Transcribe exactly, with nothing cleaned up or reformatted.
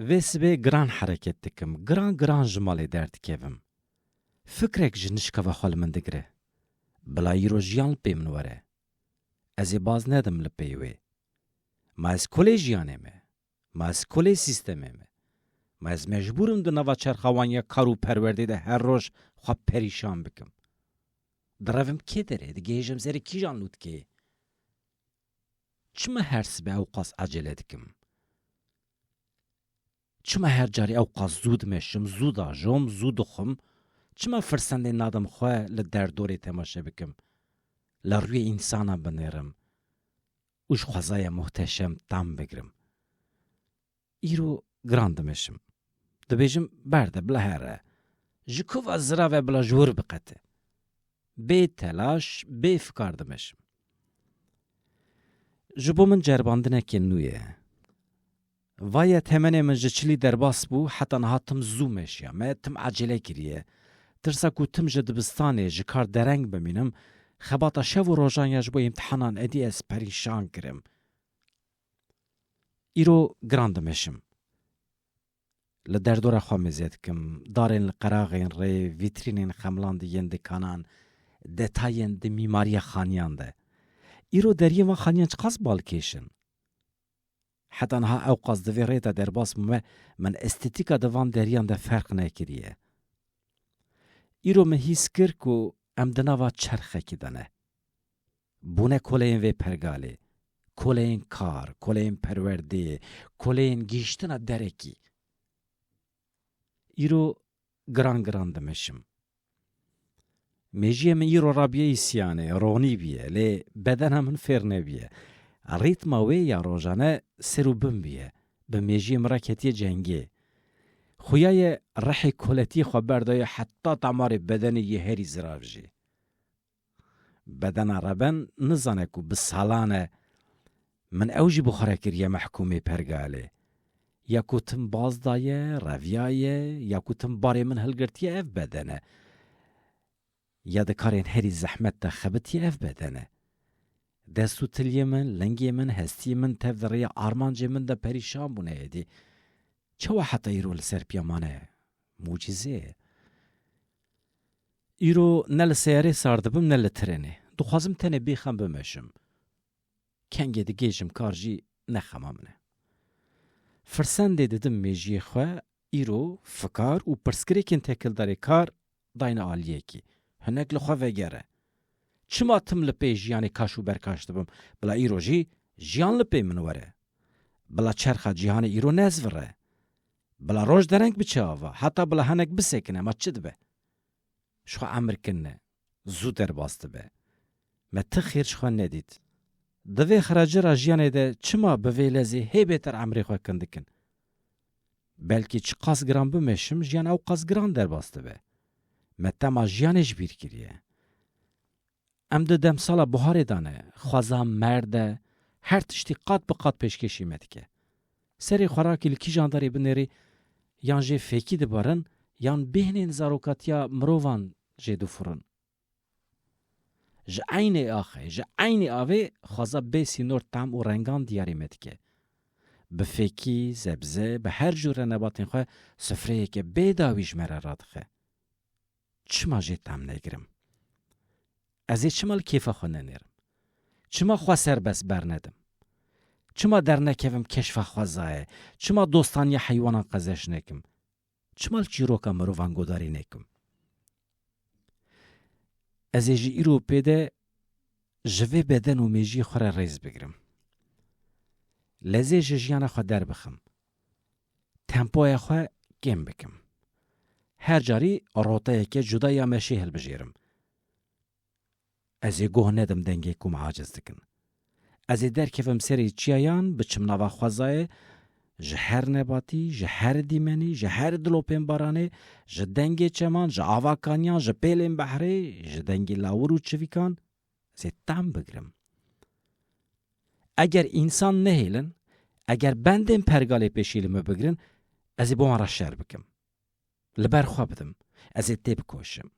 Vê sibê giran hereket dikim, giran giran ji malê derdikevim. Fikrek ji nişka ve xwe li min digire. Bila îro jiyan li pê min were. Ez ê baz nedim li pê wê. Ma ez kolê jiyanê me? Ma ez kolê sîstemê me? Ma ez mecbûr im di nava çerxa wan ya kar û perwerdê de her roj xwe perîşan bikim? Direvim kê derê, digihêjim serê kîjan lûtkeyê? Çima her sibe ewqas ecele dikim? Çima her carî ewqas zû dimeşim, zû dajom, zû dixwim? Çima firsendê nadim xwe li derdorê temaşe bikim, li rûyê însanan binêrim û ji xwezaya muhteşem tam bigrim? Îro giran dimeşim. Dibêjim, berde, bila here. Ji ku va zirave bila ji wir biqete. Bê telaş, bê fikar dimeşim. Ji bo min ceribandinekê nû ye. Vaye temenê min ji çilî derbas bû, heta niha tim zû meşiya me, tim ecele kiriye. Tirsa ku tim ji dibistanê ji kar dereng bimînim, xebata şev û rojan ya ji bo îmtihanan êdî ez perîşan kirim. Îro giran dimeşim. Li derdora xwe mêze dikim, darên li qeraxên rê, vîtrînên xemlandî yên dikanan, detayên di mîmariya xaniyan de. Îro deriyên van xaniyan çiqas balkêş in. Heta niha ewqas di vê rê de derbas bûme, min estetîka di van deriyan de ferq nekiriye. Îro min hîs kir ku em di nava çerxekî de ne. Bûne koleyên vê pergalê, koleyên kar, koleyên perwerdê, koleyên gihîştina derekî. Îro giran giran dimeşim. Mêjiyê min îro rabiye îsyanê, ronî biye, lê bedena min fêr nebiye. Rîtma wê ya rojane ser û bin biye. Bi mêjiyê min re ketiye cengê. Xuya ye rihê koletiyê xwe berdaye heta damarê bedenê yê herî zirav jî. Bedena reben nizane ku bi salan e min ew jî bi xwe re kiriye mehkûmê pergalê. Ya ku tim baz daye, reviyaye, ya ku tim barê min hilgirtiye, ev beden e. Ya di karên herî zehmet de xebitiye, ev beden e. Dest û tiliyê min, lingê min, hestiyê min tev di rêya armancê min de perîşan bûne êdî. Çawa heta îro li ser piya mane? Mucîze ye. Îro ne li seyarê sar dibim, ne li trenê. Dixwazim tenê bêxem bimeşim. Kengê digihêjim kar jî ne xema min e. Firsendê didim mêjiyê xwe, îro fikar û pirsgirêkên tekildarê kar dayne aliyekî. Hinek li xwe vegere. Çima tim li pê jiyanê kaş û berkaş dibim? Bila îro jî jiyan li pê min were. Bila çerxa cîhanê îro nezvire. Bila roj dereng biçe ava, heta bila hinek bisekine, ma çi dibe? Ji xwe emir kinne, zû derbas dibe. Me ti xêr ji xwe nedît. Di vê xiracira jiyanê de çima bi vê lezê hê bêtir emrê xwe kin dikin? Belkî çiqas giran bimeşim, jiyan ewqas giran derbas dibe. Me tema jiyanê ji bîr kiriye. Em di demsala buharê de ne, xweza merd e, her tiştî qat bi qat pêşkêşî me dike. Serê xwerakî li kîjan derê binêrî, yan jê fêkî dibarin, yan bêhnên zarokatiya mirovan jê difurin. Ji eynê axê, ji eynê avê xweza bê sînor tam û rengan diyarî me dike. Bi fêkî, zebze, bi her cûre nebatên xwe sifreyeke bê dawî ji me re radixe. Çima jê tam negirim? Ez ê çima li kêfa xwe nenêrim? Çima xwe serbest bernedim? Çima dernekevim keşfa xwezayê? Çima dostaniya heywanan qezeş nekim? Çima li çîroka mirovan godarî nekim? Ez ê ji îro pê de ji vê beden û mêjiyê xwe re rêz bigirim. Lezê ji jiyana xwe derbixim. Tempoya xwe kêm bikim. Her carî roteyeke cuda ya meşê hilbijêrim. Ez ê goh nedim dengê ku min aciz dikin. Ez ê derkevim serê çiyayan, biçim nava xwezayê, ji her nebatî, ji her dîmenî, ji her dilopên baranê, ji dengê çeman, ji ava kaniyan, ji pêlên behrê, ji dengê lawir û çivîkan, ez ê tam bigirim. Eger însan nehêlin, eger bendên pergalê pêşî li me bigirin, ez ê bi wan re şer bikim. Li ber xwe bidim, ez ê têbikoşim.